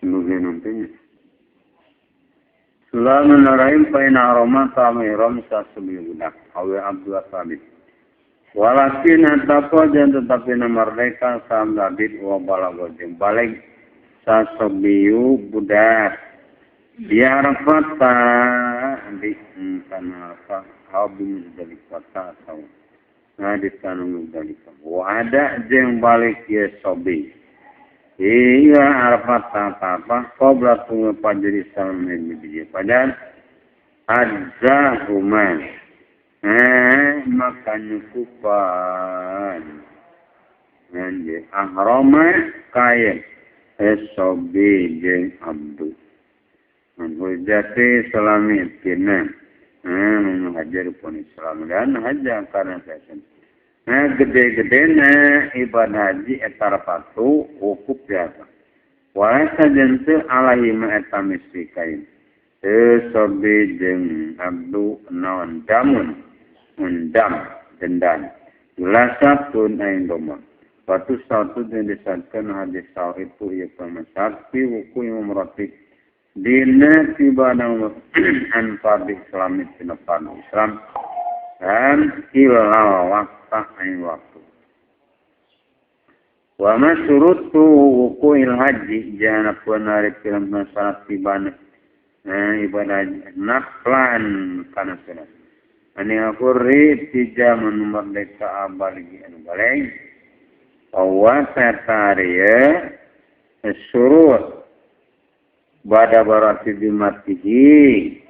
Nantinya. Bismillahirrahmanirrahim. Fa in harama ta'miram sasabi budak awi abdu sabit. Walakin atapo dan tetapi merdeka sam sabit wa balago jeung balig sasabiyu budak. Biarfata di kana fa habi Muzdalifah atau di tanah Muzdalifah. Wa ada jeung balik ye sobi. Iya Arafat apa qabla tunggu fajri salmi biji fajar azahuma maka nyukupan nganji ahrama kaya sobi jeung abdu hujjati salami tina menghajar pun Islam dan haja karena saya. Nah, gede-gede na ibadah haji eta Arafatu wukuf biasa. Walaysa jeung teu alaihi ma eta misrikain. Sobi jeung abdu naon damun undam dendam. Lasatun aing doma. Batu satu jeung disatkeun hadis saw itu ieu pamasapi wuku umrati. Dina tibana an fardhi Islam tina fardhu Islam. Dan ila waktu aing waktu. Wa masyurutu wuqu'il haji jana pun ari film salat tibana ibadah naflan kana sunat. Ani akurri tija merdeka abaligi anu baleg. Wa satariya syurut bada barati dimatihi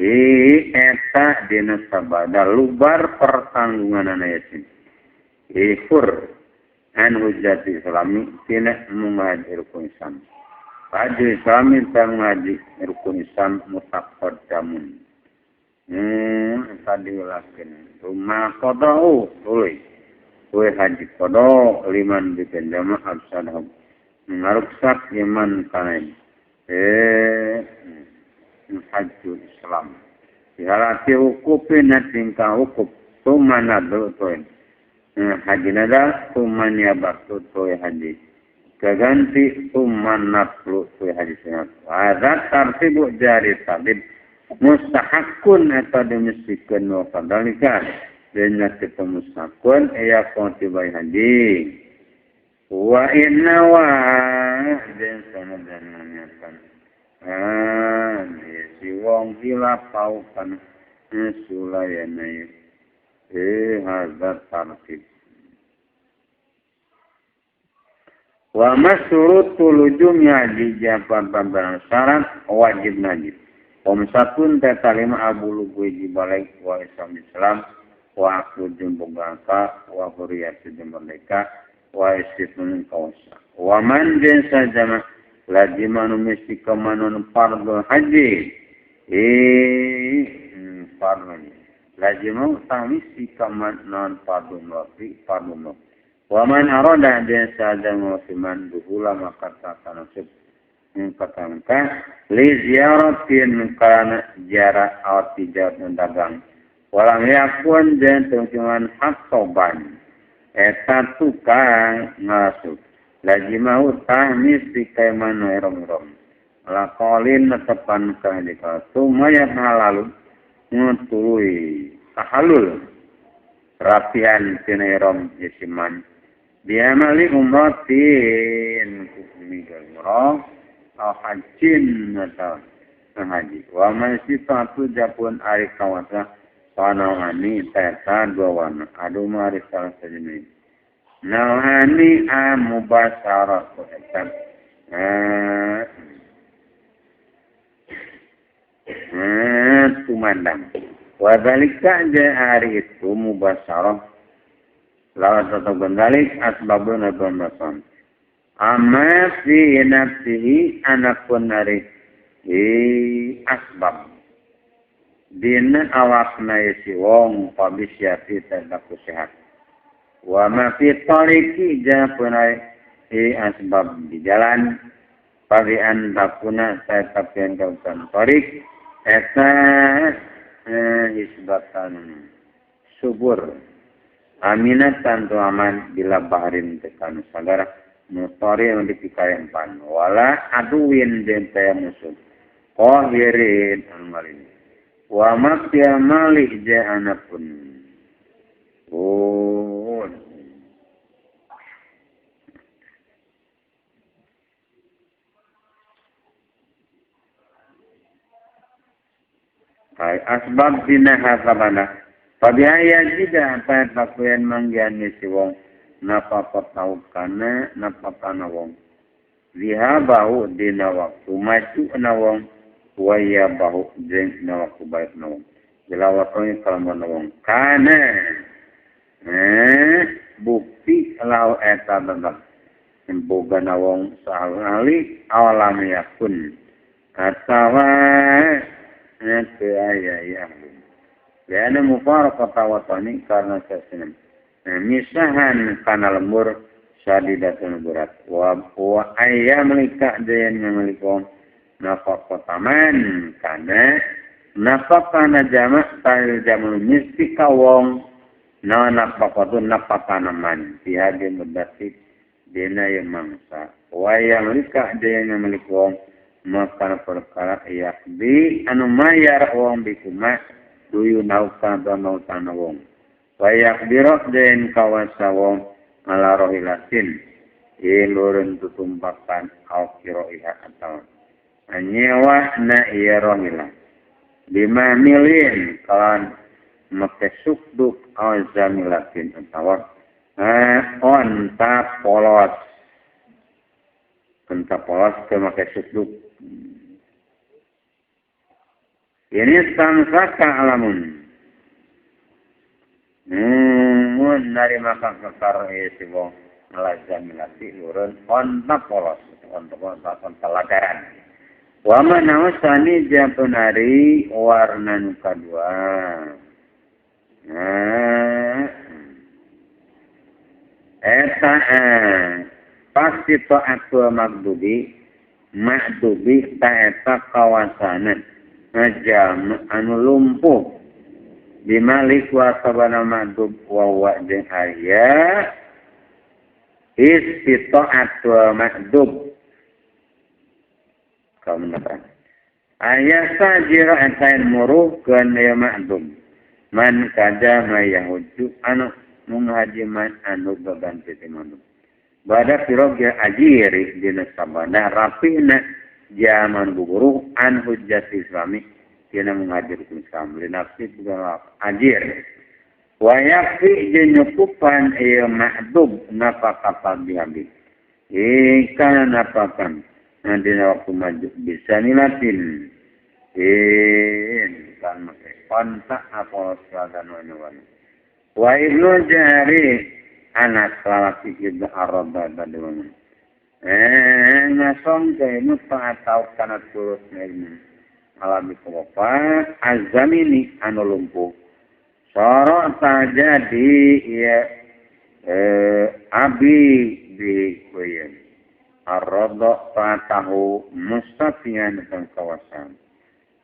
eta dina sabada lubar pertanggungan yasin ihur an hujjati islami tina menghaji rukun Islam haji islami tang haji rukun Islam mutaqaddamun tadi ulakeun rumah qada'u tuluy we haji qada liman dipendama absadhum ngaruksak iman kana haji Islam dihalati wukufin tingkah wukuf tumana tuin haji nada tumanya baktu tuh haji kaganti tumana tuh haji sunat hadza tartibu jari tabib mustahakun atau dimestikan wa kadalika denya kita mustahakun iya kontibai haji wa inna wa den sana dan si wong hilaf pau kana sulayana hadza tartib wa masyurutu lujumnya haji japan pambaran syarat wajib najib Omsatun tetalima abu lugu balik wa Islam Islam wa aklu jeung boga wa huriyat jeung merdeka wa istifun kawasa wa man jeung sajama lazimanu mesti kamanun fardhu haji fardhu lazimu tamisi kamanun fardhu wafi fardhu wa man arada jeung sajama siman duhula maka tanasub kata li ziaratin kana jarak aw tijar dagang walam yakun jeung tungtungan hasoban eta tukang ngasub lazimau tahmis di kaiman rom-rom laqalin tepan ka dika sumaya halalu nutului tahalul rapihan tina rom isiman biamali umratin kufmi umrah atau hajin atau haji wa man sifatu japun ari kawasa panawani teta dua warna adu mari salah sajenis nawani amubasarah eta tumandang wa zalika hari itu mubasarah lawan tetap balik asbabun atau amma fi nafsihi anakun ari asbab dina awakna si wong pabisyati tadaku sehat wa ma fi tariqi japun ari asbab di jalan pabian takuna tetapian kausan tariq eta isbatan subur aminatan tu aman bila baharin tekan sagara Mutari yang dipikayempan wala aduwin jeung taya musuh qahirin anu malin wa maqya malih jahanapun oh ay asbab dina hasabana pabiaya jida apa pakuyan manggian si wong napapa tau kana napapana wong zihabahu dina waktu maju na wong waya bahu jeung na waktu balik na wong dilawatoni kalamun wong kana bukti lau eta tetep boga na wong sahali awalam yakun atawa teu aya ya liana mufaraqata watani karena sasinem misahan kana lembur sadidatun berat wa ayyamlika dayan ngamilik nafaqataman kana nafaqana jamak ta'il jamul misti ka wong na nafaqatun nafaqana man fi hadhihi muddati dina yang mangsa wa ayyamlika dayan ngamilik wong maka perkara yakdi anu mayar wong bikuma duyu nauka nautana wong wayak dirok den kawasa wong ala rohilatin ilurun tutumpakan au kiroiha atau nyewa na iya rohilah lima milin kalan make sukduk au zamilatin atau onta polos onta polos ke make sukduk ini samsaka alamun mun narima kakar si wong alazamilati lurun onta polos onta polos onta lagaran wa mana usani japunari warna nu kadua eta pasti ta'atu magdubi magdubi ta eta kawasanan ngajam anu lumpuh bimalik wa sabana magdub wa wa jeung aya istita'at wa magdub kaum napa aya sajira antain muruhkeun ya magdub man kada mayahuju anu mung haji man anu gaganti ti magdub bada firogil ajiri dina sabana rapihna jaman buburuh an hujjat islami dina menghadir Islam linafsi bukan ajir wa yakfi jeung nyukupan ieu mahdub nafaqah bihabi kana nafakan dina waktu maju bisa nilatin kan make kontak apa slagan wan wa ibnu jari anak lalaki ibnu arba badun ngasong ke ibnu atau kana turut ibnu alami kewafa azamini anu lumpuh sorok jadi ya abi di kuyen arrodo tahu mustafian dan kawasan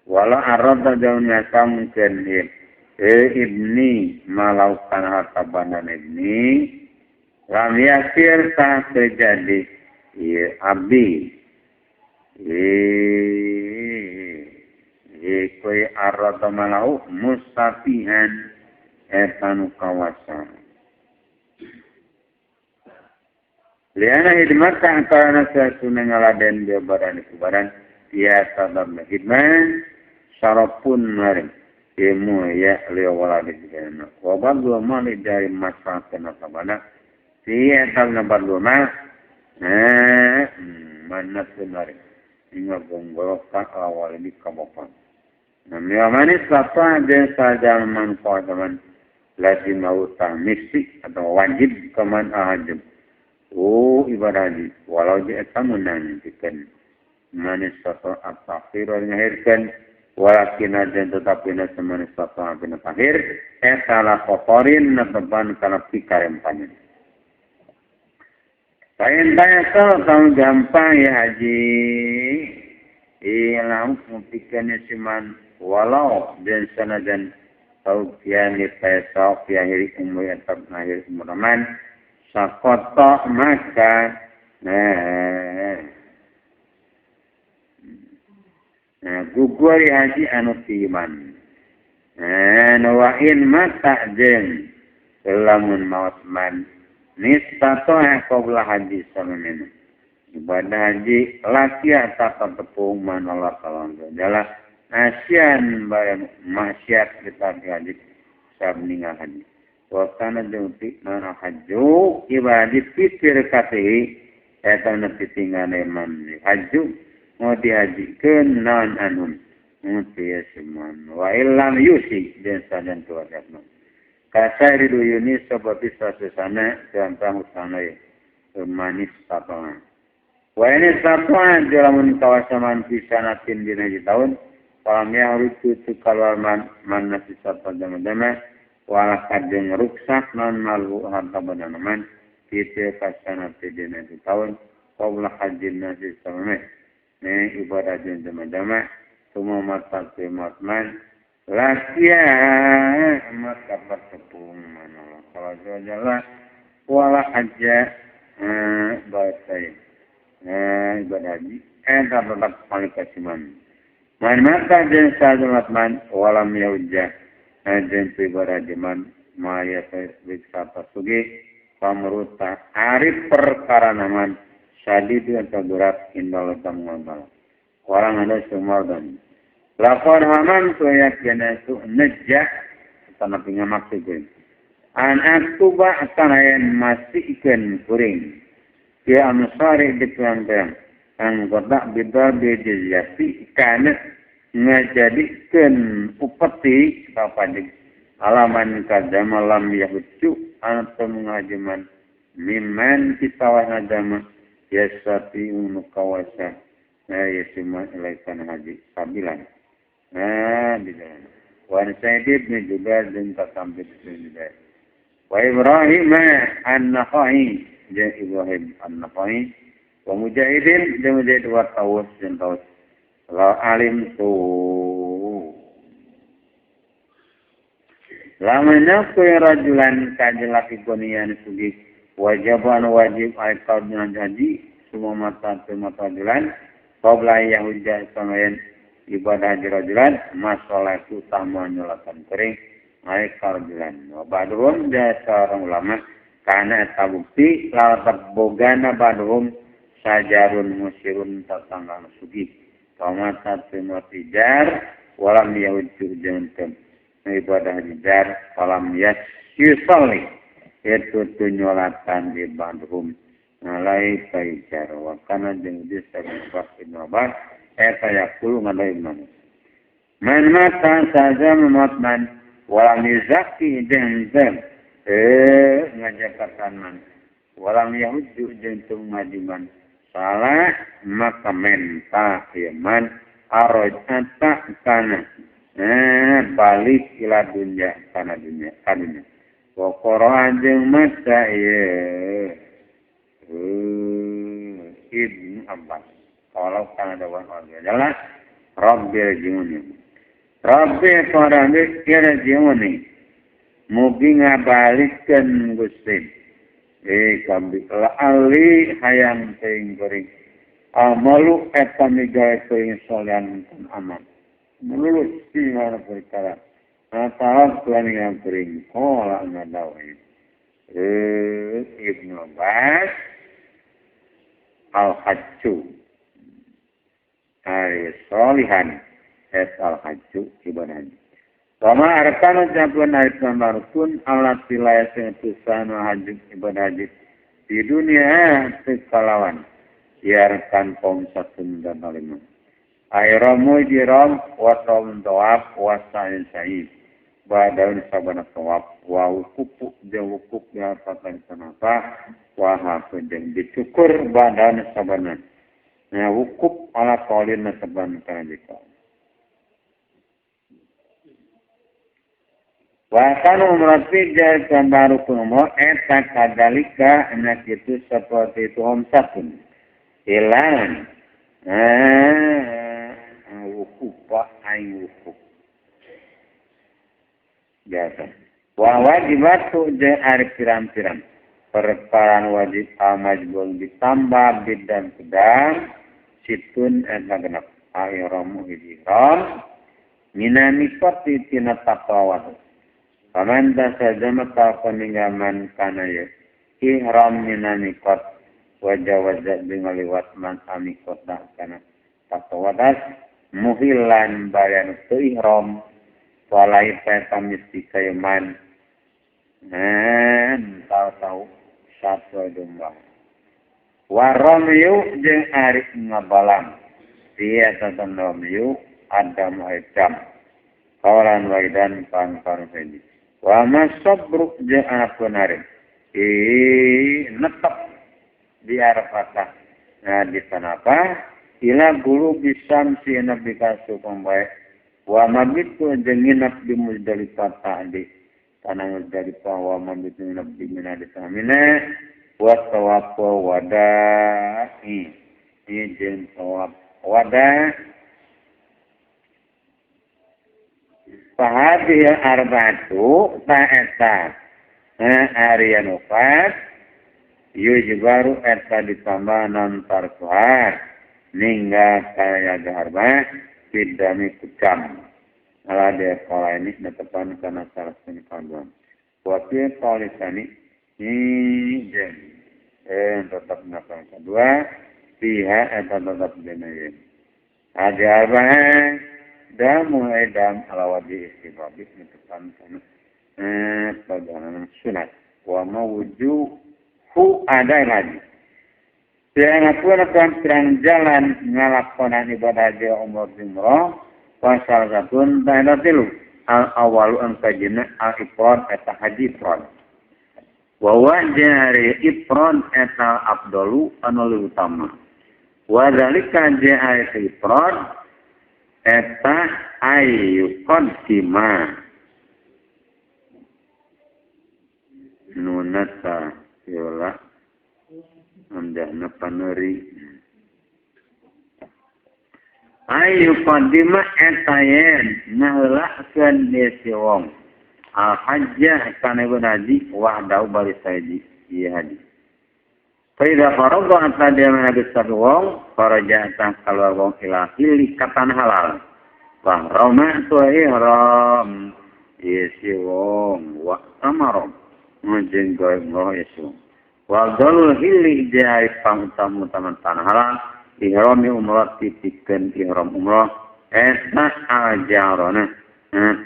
wala arrodo jauhnya mungkin ibni malaukan harta bandan ibni lam yasir tak terjadi ya abi kowe arrodo malau mustafian etanu kawasan liana hidmat karena sesuna ngaladen dia badan kubaran biasa dalam hidmat sarapun maring ilmu ya liya waladi dikena wa ba'du mali dari masa kena sabana siya talna ba'du ma mana sunari inga gonggoro ka awal di kabopan namanya manis apa dan saja manfaat teman lazim utang misi atau wajib keman ahajib oh ibadah haji walau dia menang diken manis atau akhir ngahirkan walakin ajan tetapi manis atau akhir akhir salah kotorin netepan karena pikarempannya Payen tanya tahu gampang ya haji ilang mupikeun siman walau dan sanajan tau kian di pesok ya hiri umur atap ngahir umur man sakoto maka Nah, gugur haji anu timan. Nah, wa in mata jeung lamun maot man nistatoa qabla haji samemena. Ibadah haji lakia tata tepung man Allah ta'ala jala asian barang maksiat kita haji sab ninggal haji. Wa kana jeung mana haju ibadah pikir katihi eta nu titingane man haju mau dihajikeun naon anum muti seman wa illam yusi jeung sajan tuwajabna kasairi duyuni seperti sasana gampang utana manis tapang. Wa ini satuan jalamun kawasaman pisanatin dina di tahun falam yahrutu tu kalwar man nasi satu dama-dama wala kadeng ruksak non malu harta badan man kita kasanati dina di tahun qabla hajjin nasi samame ne ibadah jeung dama-dama semua mata man lakia maka bertepung mana kalau jala wala hajja bahasa ibadah haji eta tetap paling kasiman man mata jeung sajulat man walam yaujah jeung ibadah haji man maya wisata sugi pamruta ari perkara naman sadidu atau berat indal tamual orang ada semua dan lakon haman tu yakina tu nejah tanah pingamaksudkeun an aktuba tanayan masihkeun kuring ya amsari di pirang-pirang anggota bidal bijizyati kana ngajadikeun upeti kapadik alaman kadama lam yahucu atau mengajiman mimman kisawah nadama yasati unukawasa yasima ilaikan haji sabilan di dalam wan Sa'id bin Jubair bin Tasambit bin Jubair wa Ibrahim an-Nakhai jeung Ibrahim an-Nakhai wa Mujahidin jeung Mujahid wa Tawus jeung Tawus la alim tu lamana ku rajulan kajelaki gonian sugi wajiban wajib ay qadna haji semua mata mata rajulan qabla yahujja samayan ibadah haji rajulan masalah itu tama nyolatan kering ay rajulan wa ba'dhum jasa orang ulama karena eta bukti lalat bogana badhum sajarun musirun tatanggang sugi pamata timatijar walam yahuju jantan ibadah hajar falam yusalli itu tunyolatan di badhum ngalai kaijar wa kana jeung bisa ibnu Abbas eta yaqulu ngadai man man mata saja mamat walam yuzaki jeung ngajakarkan man walam yahuju jeung teu ngajiman salah maka menta ieu man arojata kana balik ila dunya kana dunya kadunya wa qara'a jeung maca ieu Ibnu Abbas kalau kana dawan adalah Rabbil jiuni Rabbi qara'ni irjiuni mugi ngabalikeun Gusti kambi la'ali hayang teuing kuring amalu eta migawe teuing solehan amal melulus singara perkara atau tuan yang kuring kola ngadawe Ibnu Abbas al-hajju ari solihan et al-hajju ibadah. Wama arkanu jampun arkan barukun alat wilayah tusana haji ibadah haji di dunia sekalawan biarkan kaum satu dan lima. Airamu jiram wasawun tawaf wasa'in sa'id badaun sabana tawaf wa wukupu jeung wukuf ya patan sanapa wa hafu jeung dicukur badaun sabana. Nah wukuf ala qaulin saban kana jika. Wa kanu umrati jasa barukun umroh eta kadalika anak itu seperti itu homsatun hilang wukufa aing wukuf biasa wa wajibatu jeung ari pirang-pirang Perkara wajib al-majbul ditambah bidang sedang situn eta genep ihramu ihram minani qati tina taqwa. Paman tasajama ka paninggaman kana ye ihram minani qat wajah-wajah ngaliwat man amikot kana taqwa das muhilan bayan tu ihram walai ta misti kayeman tahu-tahu satu domba waromyu jeung ari ngabalang dia tatan romyu adam haidam kawalan waidan pan-pan hiji wa masabru jeung anapun ari netep di Arafah nah di tanapa ila guru bisam si nabi kasupang bae wa mabitu jeung nginep di Muzdalifah di tanah Muzdalifah wa mabitu nginep di Mina di tanah Mina wa tawaf wada'i jeung tawaf wada fahadhihi arba'atu ta'ata ariyan ufat yujbaru eta ditambah non tarkuha ninggal kaya arba bidami kucam ala dia kala ini netepan kana salah satu kaduan wakil kaulisani ini jen tetap netepan kedua pihak eta tetap dene ada arba damu edam ala wajhi istibabi netepan kana padanan sunat wa mawujuhu ada lagi yang aku akan terang jalan ngalakonan ibadah haji umrah umrah pasal satun ta'ala tilu al awalu angkajina al ifrad eta haji ifrad wa wajari ifrad eta abdolu anu utama wa zalika jari ifrad eta ayyuqaddima nunata yola andahna paneri ayu qadima eta yen naheulakeun si wong al hajjah kana ibadah haji wahdahu bari saji ieu haji fa idza faragha atadiyana habis wong faraja tang kaluar wong ila hili ka tanah halal wa rama tu ihram ieu si wong wa amara mujeng gawe umroh ieu wa dalul hili jai pangutamu taman tanah halal ihrami umrah titikeun ihram umrah eta ajarona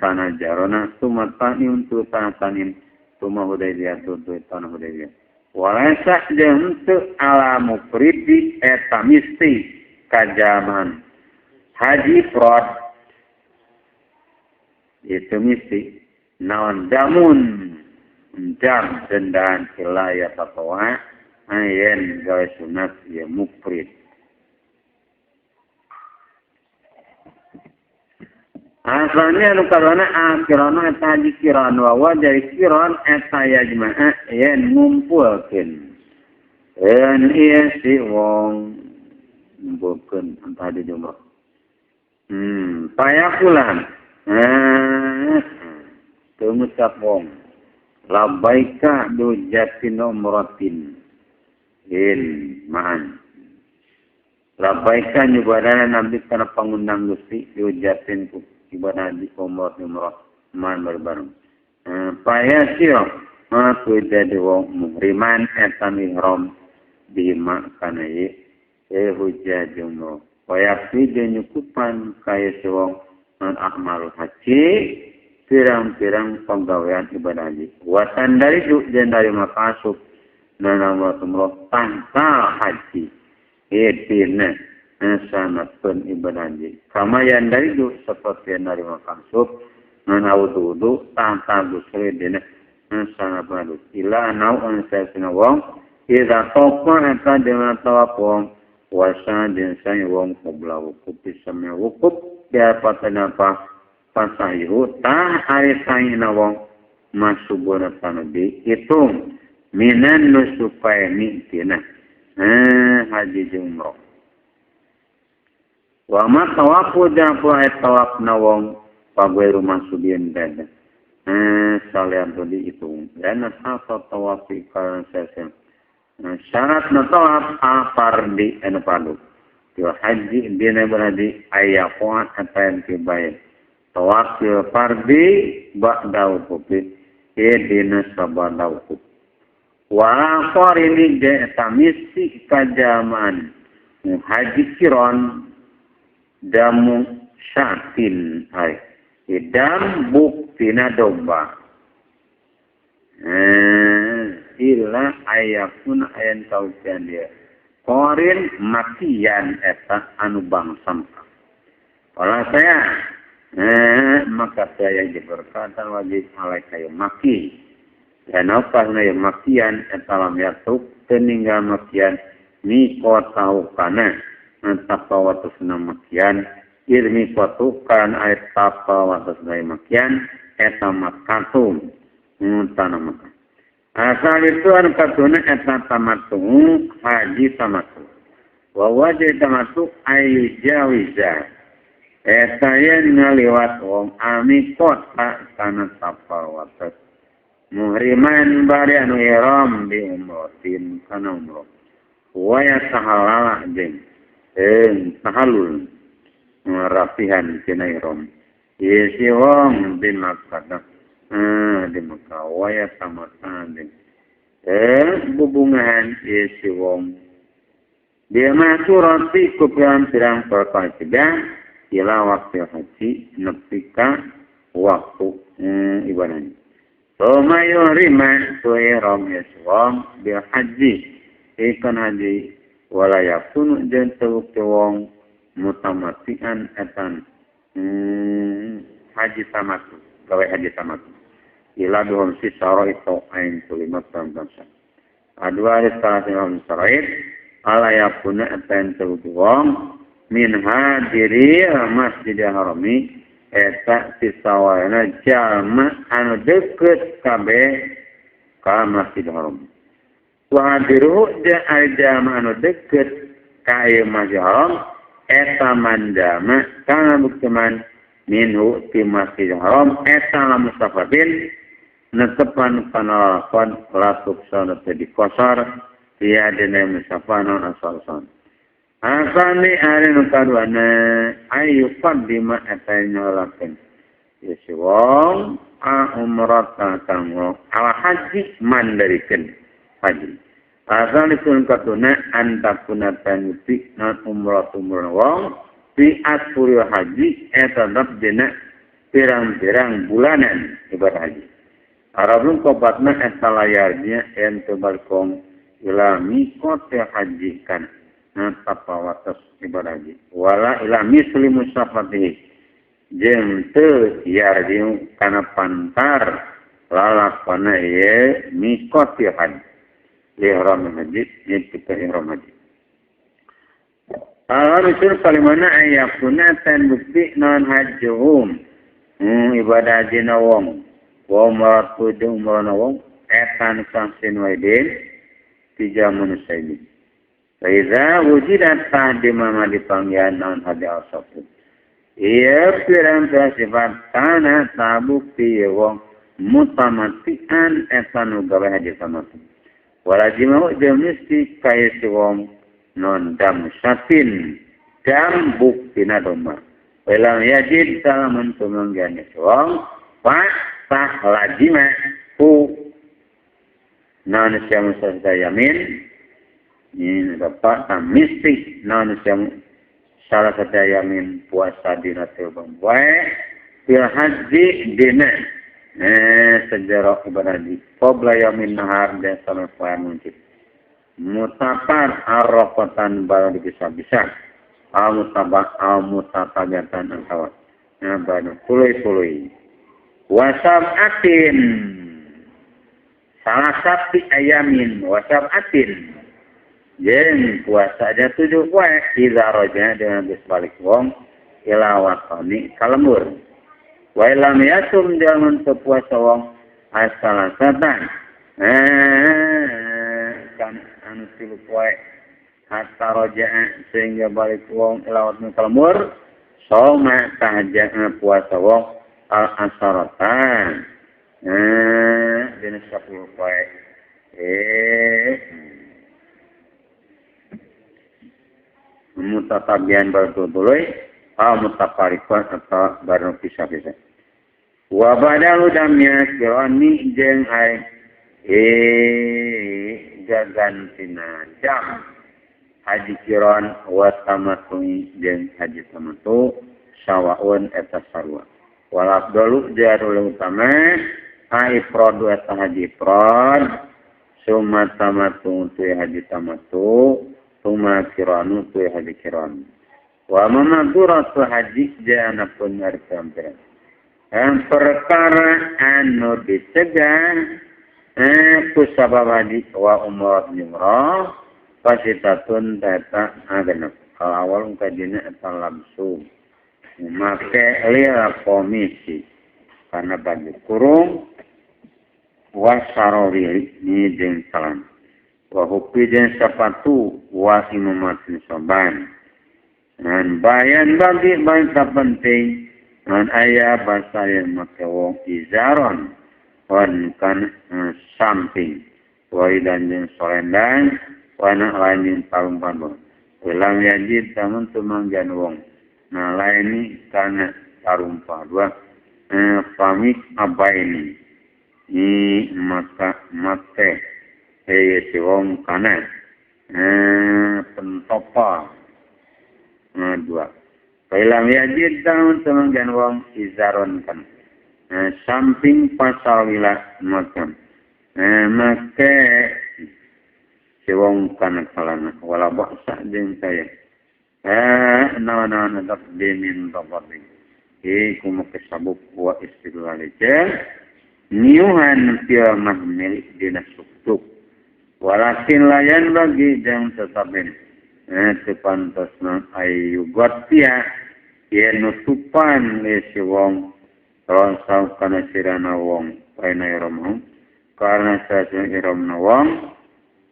tanah jarona sumata untuk tanah tanin suma hudaybiyah untuk tanah hudaybiyah walaysa jeung teu ala mufridi eta misti kajaman haji ifrad itu misti naon damun jam dendaan hilaya tatawa ayen gawe sunat ya mufrid. Asalnya anu karana akirana eta haji kiran wa dari kiran eta yajma'a yen ngumpulkeun yen ieu si wong ngumpulkeun antara di jumlah payakulan teu ngucap wong labbaika dujatin umratin in ma'an labbaika nyubadana nabi kana pangundang Gusti dujatin ku ibadah haji umrah umrah man bareng paya sira aku jadi wong muhriman eta ihram bima kana ye hujjah umrah paya pide nyukupan kaya si wong man amal haji pirang-pirang penggawean ibadah haji watan dari jeung dari makasub nana umrah tanpa haji etina sanatun ibadah haji kama yang dari itu seperti yang dari makasub nana wudu tanpa gusri dina sanatun ila nau ansasina wong idza tofa eta dina tawaf wong wasa jeung sae wong qabla wukuf samya wukuf diapatna apa pasahihu tah ari saena wong masubuna tanu dihitung minan nusukaini tina haji jeung umrah wa ma tawafu jeung poe tawafna wong pagoe rumah sudien dada Salian tu dihitung dan hasa tawafi karena sesem syarat na tawaf fardi anu fardu fil haji dina berhaji ayaquan atayan tibayan tawaf fil fardi ba'da wuqufi dina sabada wuquf wa qarini tamisi kajaman haji kiron damu syatin ay idam buktina domba illa ayakun ayan kausian dia korin makian eta anu bangsa kalau saya maka saya diberkatan wajib alaika ya maki dan apa ya makian eta lam yatuk peninggal makian miko tahu kana tapawatusna makian ilmi kotukan ayat tapawatusna makian eta makatum tanah maka asal itu anu katuna eta tamatu haji tamatu wa wajib tamatu ayu jawiza eta yen ngaliwat wong ami kota kana tapawatus muhriman bari anu ihram bi umratin kana umrah wa yatahalala jeung tahalul rapihan tina ihram ieu si wong di Makkah di Makkah wa yatamatan jeung bubungahan ieu si wong dia masurati ku pirang-pirang perkara cegah ila waktu haji nepi ka waktu ibadahnya. Suma yurima tuiram yaswam bil haji ikan haji wala yakunu jeung teu wong mutamatian etan haji tamatu gawe haji tamatu ila bihum si syara'it ain kulima bangsa adwa salah sahiji syara'it ala yakuna etan teu wong min hadiri masjidil harami eta sisawana jalma anu deukeut kabeh ka Masjidil Haram. Wa hadiruhu jalma anu deukeut ka ieu Masjidil Haram eta manjama kana buktiman minhu ti Masjidil Haram eta la mustafatin netepan kana lakon latuk sana teu dikosor tiada dina mustafa non asal-asalna. Asani ari nu kaduana ayu qaddima eta nyolakeun ieu si wong a umrata kanggo ala haji mandarikeun haji. Asani kun kaduna antakuna tanuti non umrah umrah wong fi asfuril haji eta tetep dina pirang-pirang bulanan ibadah haji. Arabun kobatna eta layarnya ente balkong ila miqat haji kana tapawatas ibadah haji wala ila misli musafatihi jeung teu yardiu kana pantar lalakona ieu miqat haji ihram haji jeung ihram haji. Al-rasul kalimana ayakuna tan bukti non hajjuhum ibadah haji na wong wa umratu jeung umrah na wong etan sangsin waidin tiga manusia ini. Faiza wujidat tahdimama dipanggihan non hadi al-safu. Iya pirang-pirang sifat tanah tabukti wong mutamatian etan gawe haji tamatu. Walajimau jeung mesti kaya si wong non dam satin dam buktina domba. Walam yajid salamun tumanggihan si wong fa tah lajima hu non siam yamin. Ini dapat mistik non yang salah satu yamin puasa dina teu wae fil haji dina sejarah ibadah haji qabla yamin nahar dan salah poe muncul mutafar arrafatan barang dipisah-pisah al mutabah al mutatabiatan antawat nah tuluy-tuluy wasabatin salah satu ayamin wasabatin jeung puasa aja 7 poe iza roja dengan geus balik wong ila watani ka lembur wa lam yasum jangan teu puasa wong asalasatan kan anu 3 poe hatta roja sehingga balik wong ila watani ka lembur soma tahajana puasa wong al asaratan Dina 10 poe mutatabian bertutuluy atau mutafarikon atau baru pisah-pisah. Wa badalu damnya kirani jeung ai gagantina jam haji kiron wa tamattu jeung haji tamattu sawaun eta sarua. Wal afdalu jarul utama ifradu eta haji ifrad summa tamattu tu haji tamattu summa kiranu tu haji kiron. Wa mamaduratu haji jana pun ngarkampiran. Perkara anu dicegah ku sabab haji wa umrah umrah pasitatun eta agenep. Al awal kajina eta lamsu make lil komisi karena baju kurung wa sarawili ni jeung salam wa hupi jeung sepatu wa imamatun soban dan bayan bagi bangsa penting dan ayah bahasa yang make wong izaron wan kan samping wa idan jeung solendang wana lain jeung palung-palung ulang yajid tamun tumanggian wong nah lain kana tarumpa dua pamit abaini ni maka mate si wong kana pentopa dua Ilam yajid tamun tumanggian wong izaron kan samping pasal wila maka make si wong kana kalana wala baksa jeung saya naon-naon tetap dimin topati kumu kesabuk wa istiqlal niuhan pil mahmil dina suktuk walakin layan bagi jang tetapin tepantosna ayu gotia ye nutupan si wong rosau kana sirana wong paina iramhu karena sasana iramna wong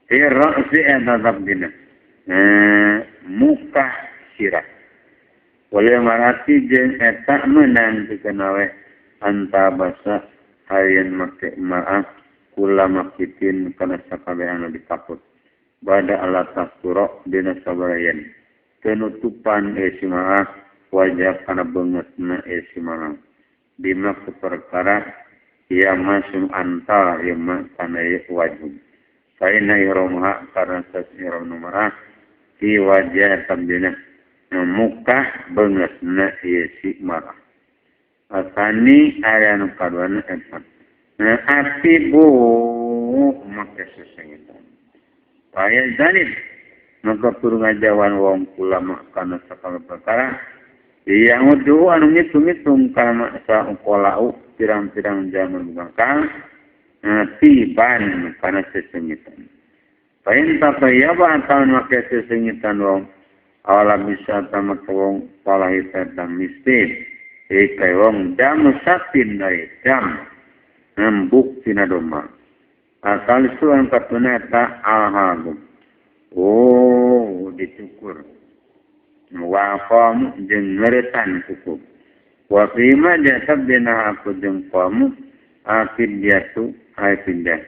irasi tetap dina muka sirah oleh marati jeung eta meunang dikenawe anta basa hayen make maaf kula makitin kana sakabehan dikaput bada ala tasuro dina sabarayan penutupan si maaf wajah kana beungeutna si maaf dina perkara ya masum anta ya ma kana wajib kaina iramha karena sasira maaf di wajah tambina muka beungeutna ieu si marah asani aya nu kaduana eta atibu make sesengitan paya zanib maka kudu ngajawan wong ulama kana sakala perkara yang udu anu ngitung-ngitung kana sakolau pirang-pirang jaman bakal tiban kana sesengitan pain tatayaba ataun make sesengitan wong awala bisa tamak wong palahita dan miskin ikai wong dam satin dari dam nembuk tina domba asal suan katuna eta alhagum oh dicukur wa qamu jeung ngeretan cukup wa fima jasad dina aku jeung qamu akid diatu ai pindah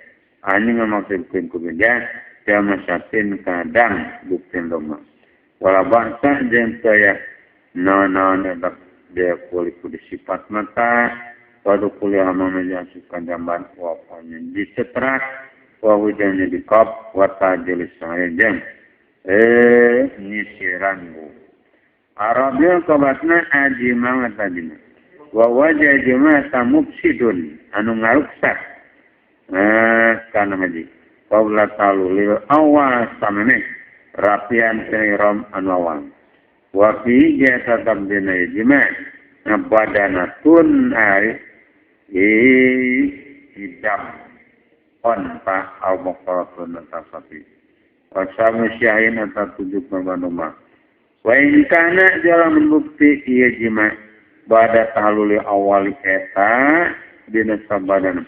ani ngamaksudkeun ku pindah jama satin kadang bukti domba wala bangsa jeung saya naon-naon eta dia kulit sifat mata waduh kuliah memenjasukan jamban wapanya disetrak wawujannya dikop wata jelis jeng nyisirangu Arabnya kabatna ajima wa tajima wa wajah jima tamupsidun anu ngaruksak kana haji qabla talulil awal samene rapian ihram anu awal wa fi jasadam dina jima badanatun ai idam onta au baqaratun tasafi wa samu syahin atau tujuh mabanuma wa in kana jalan bukti ieu jima bada tahluli awali eta dina sabadan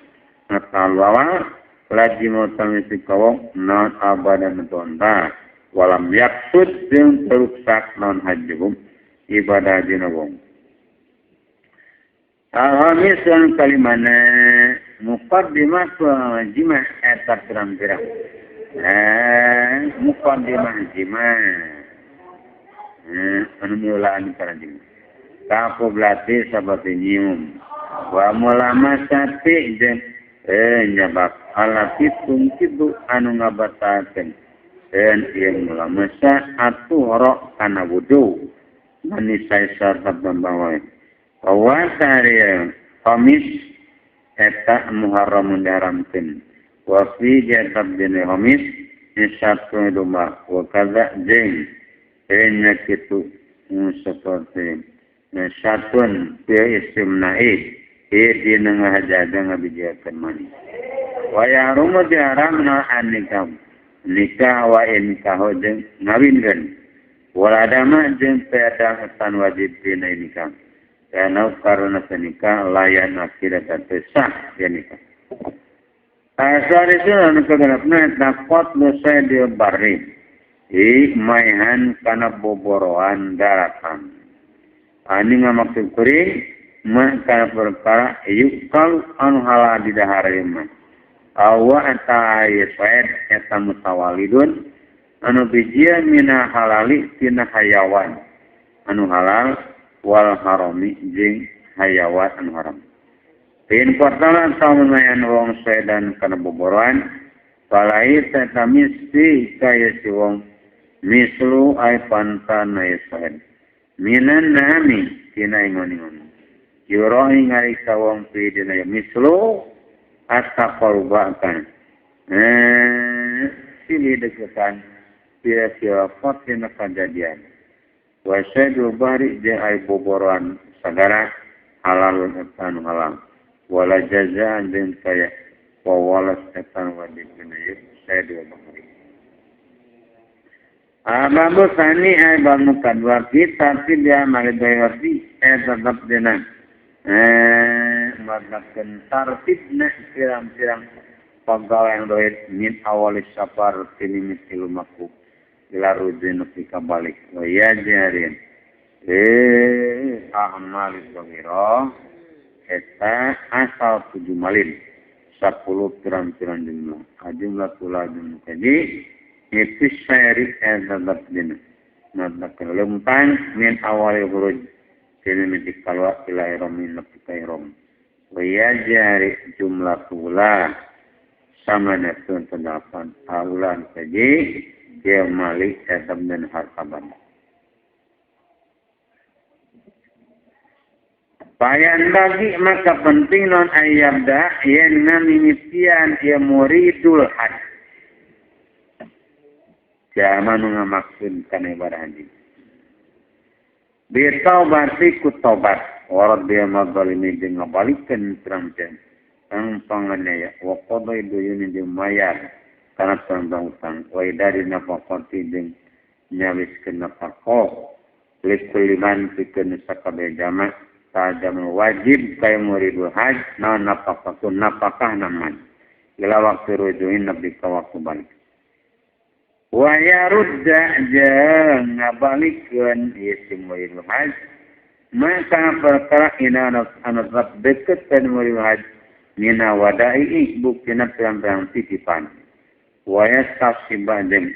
awal lagi mau tamisi kawong non abadan tonta walam yaksud jeung teruksak non hajjum ibadah dina wong. Alhamis yang kalimana Muqaddimah jima eta pirang-pirang. Muqaddimah jima. Anu mulaan kana jima. Kaqublati sabati nyium. Wa mulamasati jeung nyabak alati tungkidu anu ngabatakeun. Ieu mulamasa atuh kana wudu. Manisai sarta bambawae. Wa sariya khamis eta muharramun diharamkeun. Wa fi jatab dina khamis nisatu domba wa kaza jeung enya kitu seperti nisatun fi istimna'i ieu dina ngahajaga ngabijiakeun mani. Wa yahrumu diharamna an nikah nikah wa inkahu jeung ngawinkeun. Waladama jeung peadang tan wajib dina nikah. Karena karena nikah layan akhirat sah dia nikah. Asal itu anu kagenepna takot dosa dia bari. I maihan kana boboroan daratan. Ani ngamaksud kuring mah kana perkara yukal anu halal di dahar mah. Awa eta said eta mutawalidun anu bijian mina halali tina hayawan anu halal wal harami jeung hayawan anu haram. Pin portalan samunayan wong sedan kana boboroan falai eta misti kaya si wong mislu ay pantan ay saed minan nami tina ingon-ingon yurahi ngariksa wong pi dina mislu astaqarbakan sili deketan bila siwafat dina kajadian wa syaidu bahri jeung ay boboroan sagara halal etan halal wala jazaan jeung kaya wa walas etan wajib dina syaidu bahri. Ababu sani ay bangun kadua kita tidak malidayati tetap dina madakeun tartibna pirang-pirang pagawean dohir min awalis safar tinimiti lumaku ila rujin ka balik wa ya jarin a'mal dohira eta asal 7 malin 10 pirang-pirang jumlah jumlah tula jumlah jadi itu syari tetap dina madakeun lempang min awali khuruj tinimiti kalwa ila ihramin nepi ka ihram wa ya jari jumlah tula sama netun 8 taulan saja dia malik etam dan harta benda. Payan bagi maka penting non ayabda yen ngamimitian ya muridul haj. Jama nu ngamaksud kana ibadah haji. Bi taubati ku taubat warad bi madzalimi jeung ngabalikeun pirang-pirang ang panganaya wa qadai duyuni jeung mayar kana pirang utang wa idari nafaqati jeung nyawiskeun nafaqah likulli man pikeun sakabeh jama tajam wajib kaya muridul haj na nafaqatun nafaqah naman ila waktu rujuin nabi ka waktu balik wa yarudda jeung ngabalikeun ieu si muridul haj maka perkara ina anu deket kan muridul haj mina wadai buktina pirang-pirang titipan wa yastasiba jeung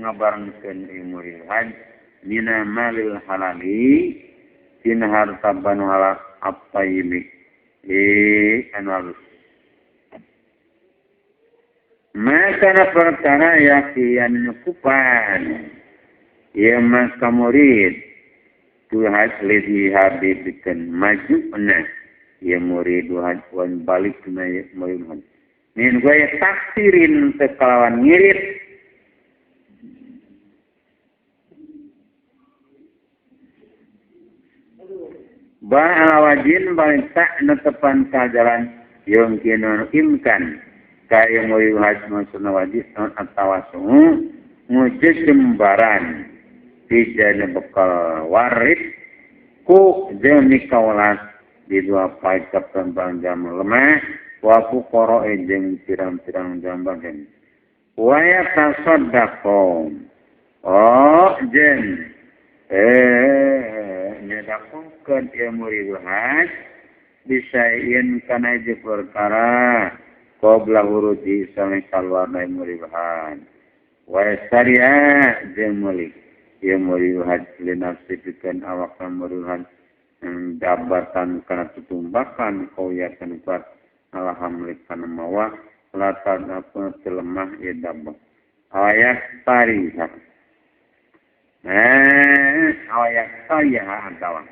ngabarengkeun muridul haj mina malil halali tina harta banu halal at-tayyibi anu halus. Maka perkara yakian nyukupan ieu maka murid tuhad lidhi habibikeun majuna ieu murid haj wan balikna murid haj min gaya taksirin tekalawan ngirit ba'ala wajin balik tak netepan ka jalan yungkinun imkan kaya murid haj maksudna wajib non atawasu ngujud jembaran dijana bekal warit ku jeung kaulas di dua paik kapembang jam lemah wa fuqara jeung pirang-pirang jambagen wa yatasaddaqu oh jeung nyedakokeun ieu murid haj Bisain kana hiji perkara qabla huruji sampai kaluarna muridhan wa syari'a jeung meuli ieu muridhan linafsi pikeun awakna muridhan dabatan kana tutumbakan kawiatan kuat alhamdulillah kana mawa latan apa lemah ieu dabah ayat tariha ayat tariha atawa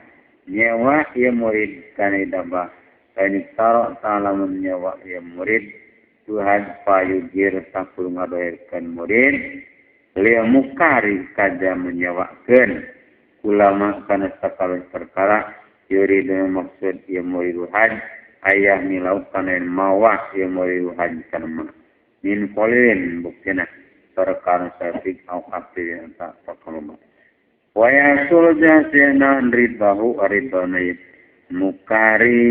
nyewa ieu murid kana dabah kaini taro ta'ala nyewa ieu murid Tuhan payujir takul ngadohirkeun murid lieu mukari kaja menyewakeun ulama kana sakabeh perkara yuridu maksud ieu murid haj ayah milau kana mawa ieu murid haj kana min qolin buktina perkara safiq au kafir ta pakaloma wa yasul jasena ridahu ridana mukari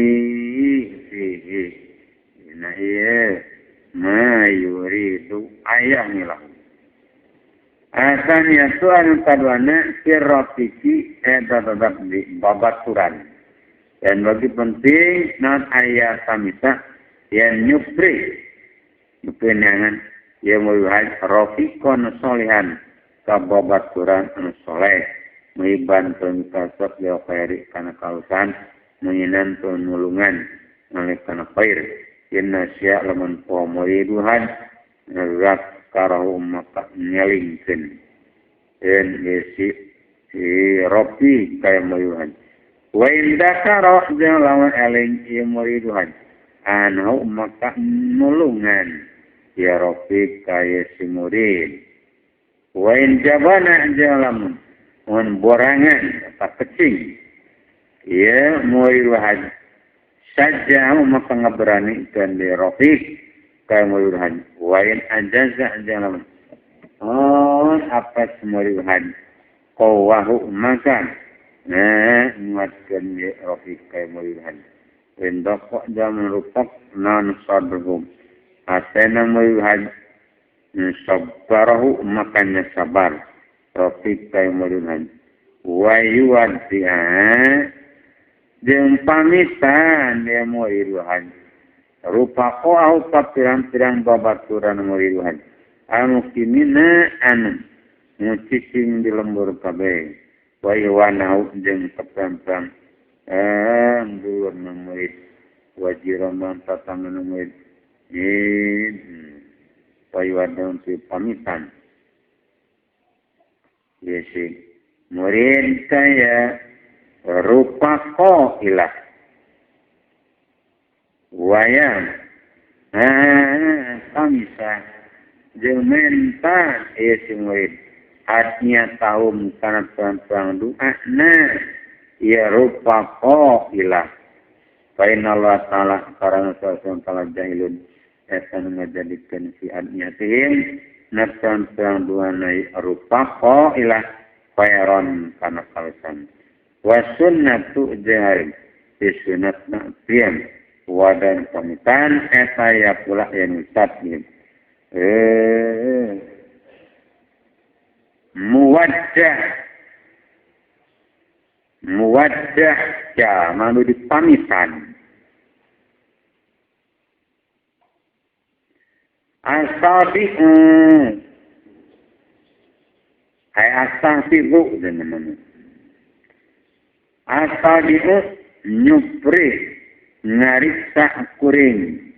fihi nah ieu ma yuridu ayah milau asalnya tu anu kaduana sirrafiki eta tetap di babaturan dan bagi penting non ayah samisa yang nyupri nyupri ya muluhan rafiqon solehan kababaturan anu soleh muiban tun kasab ya khairi kana kausan menginan tun nulungan ngalih kana khair inna sya lamun po muriduhan rak karahu maka nyelingkeun en si rafi kaya muriduhan wa indaka jeung lawan eling ieu muriduhan anu maka nulungan ya rafiq kaya si murid wa in jabana jalam mun borangan tak kecing ya murid haj saja maka ngaberanikeun di rafiq kaya murid haj wa in ajaza jalam oh apa murid haj qawahu maka nah nguatkeun di rafiq kaya murid haj indaq jaman rupak nan sadruhum asena muyuhad sabarahu makanya sabar rafiq kaya muyuhad wa yuwaddi'a jeung pamitan dia muyuhad rupa au ka pirang-pirang babaturan muyuhad anu kimina anu ngucicing di lembur kabeh wa iwanahu jeung kapirang-pirang dulur murid wajiraman tatangan murid payuan si pamitan yesi murid kaya rupa ilah wayang kamisa jeung menta ieu si murid artinya tahum kana perang doana ieu rupa ilah fa inna Allah ta'ala karana sallallahu ta'ala jahilun eta nu ngajadikeun si adniatihim nafsan perang duana rupa ilah khairon kana kalsan wa sunnatu jahil bi sunnatna tiyam wadan pamitan eta ya pula yang usatnya muwaddah muwaddah ya manu dipamitan asabi'u ay asabi'u namanya asabi'u nyupri ngariksa kuring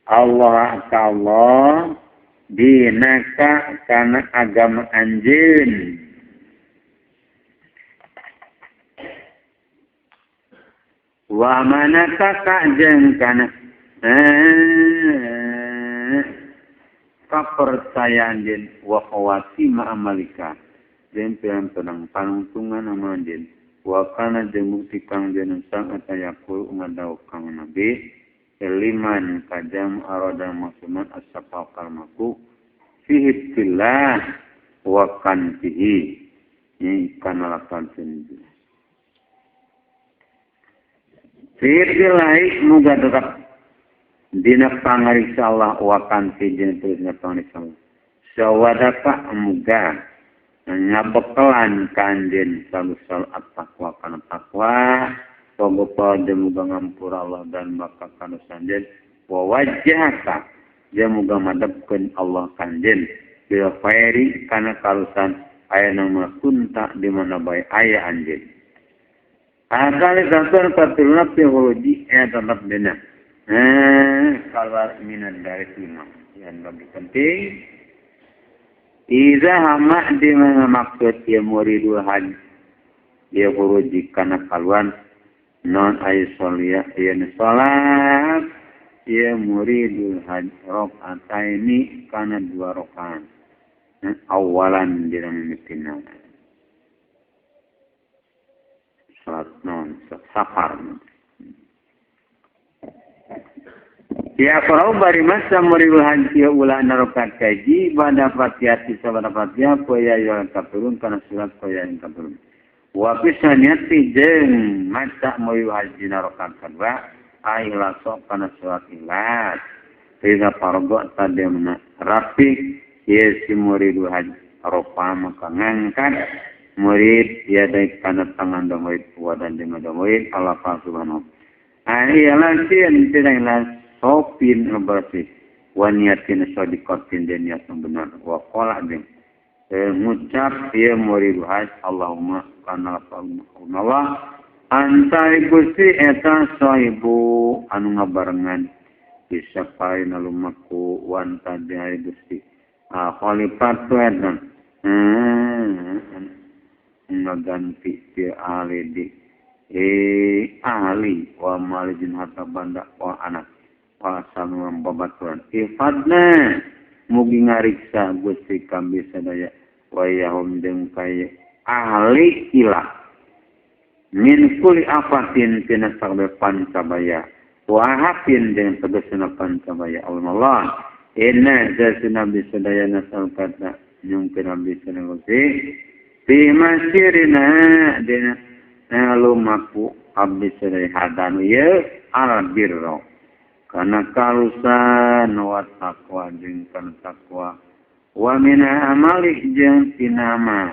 Allah ka Allah dinaka kana agama anjeun wa manaka ka jeung kana kapercayaan jeung wa khawatima amalika jeung pirang-pirang panungtungan amal jeung wa kana jeung bukti kang jeung sang eta yaqul ngadawuh kang nabi liman kajam arada maksuman as-safa kalmaku fihi tillah wa kan fihi ni kana lapan sendiri fihi tillah muga tetap dina pangariksa Allah wa kan fihi jeung terusna pangariksa Allah sawadaka muga ngabekelan ka anjeun salusal at-taqwa kana taqwa Wa jeung muga ngampura Allah dan maka kana sanjeun wa wajhaka jeung muga madepkeun Allah kanjeun bil khairi kana kalusan aya nama kunta di mana bae aya anjeun. Akali satu katilna fi huruji tetap dina. Keluar minat dari imam. Yang lebih penting iza hama di mana maksud ya muridul haji ya huruji kana kaluan non ayu sholia ya salat ya muridul haji rakaataini kana dua rakaat awalan dina mimitina salat non safar. Ya qara'u bari masa muridul haji ulah rakaat kaji pada Fatihah sabada Fatihah qaya yang kafirun kana surat qaya yang kafirun. Wa bisaniyati jeung maca muridul haji rakaat kadua ikhlas kana surat Ikhlas. Iza fargo tademna rapi ye si muridul haji rofa maka ngangkat murid ya dari kana tangan da murid wadan jeung da murid Allah subhanahu. Ialah sieun tina sopin bersih wa niatin shadiqatin dan niat yang benar wa qala jeung ngucap ieu murid haji Allahumma kana Allah anta Gusti eta sahibu anu ngabarengan bisa paena lumaku wanta dari Gusti khalifatu eta ngaganti ti ahli di ahli wa malijin harta banda wa anak wa sanu babaturan ifadna mugi ngariksa Gusti kami sadaya wa yahum jeung kaya ahli ilah min kulli afatin tina sagbe pancabaya wa hafin jeung tegasna pancabaya Allah inna jasna bisadaya nasal kata nyungkeun abdi sadaya Gusti fi masirina dina lumaku abdi sadaya hadanu ye al birra kana kalusan wa taqwa jeung kana takwa wa mina amali jeung tina amal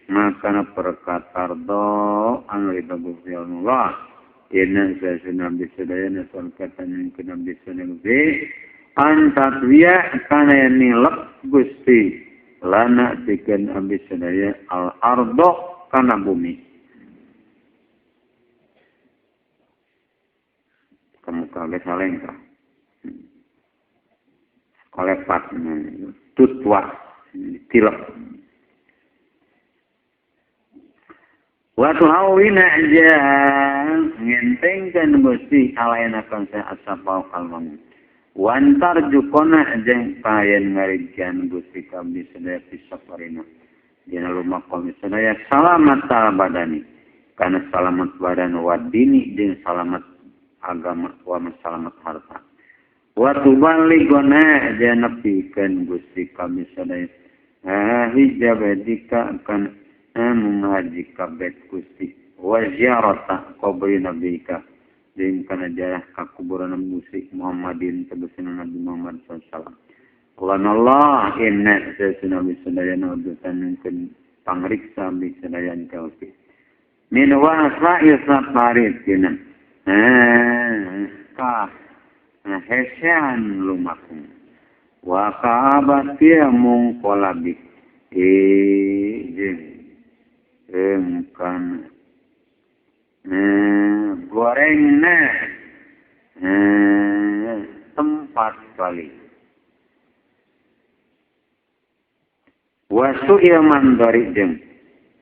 maka perkata tardo anu ridho Gusti Allah inna sasuna bisadaya nasal kata nyungkeun abdi sadaya Gusti antatwiya kana nilep Gusti lana pikeun abdi sadaya al ardo kana bumi kamuka ge salengka kolepat tutwa tilep wa tuhawina jang ngentengkeun Gusti alaina kana asapau kalmang wantar jukona jeung payen ngarigian Gusti kami sadaya pisaparina dina lumaku sadaya salamat badani kana salamat badan wa dini jeung salamat agama wa salamat harta wa tuballighona jeung nepikeun Gusti kami sadaya hijabadika kana menghaji ka bait Gusti wa ziarata qabri nabika jeung kana jarah ka kuburan Gusti Muhammadin tegasna Nabi Muhammad sallallahu alaihi wasallam. Allah inna sasuna bisadayana udutan keun pangriksa bisadayan ka Gusti min wasa'i safaritina ka hesean lumaku wa ka'abati mungqalabi jeung kan gorengna tempat kali wasu ilman dari jeung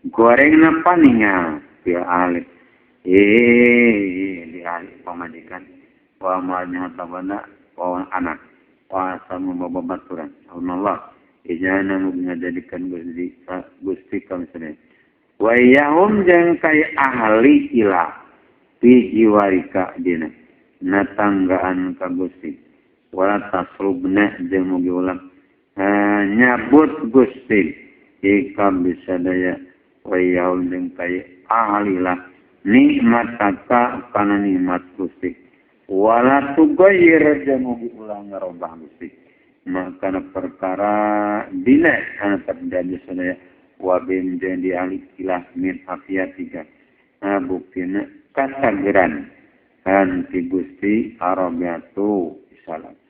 gorengna paningal ya ahli di ahli pamajikan wa malnya tabana wa anak wa sama babaturan Allah ijana mugi ngajadikeun Gusti kami sadaya wa yahum jeung kay ahli ila fi jiwarika dina natanggaan ka Gusti wala tasrubna jeung mugi ulah nyabut Gusti ika bisadaya wa yahum jeung kay ahli lah nikmataka kana nikmat Gusti wala tugayyir jeung mugi ulah ngarobah Gusti maka perkara dina kana terjadi sadaya wa bin jeung dialikilah min afiatika buktina Kasageran han ti Gusti arabiatu salat.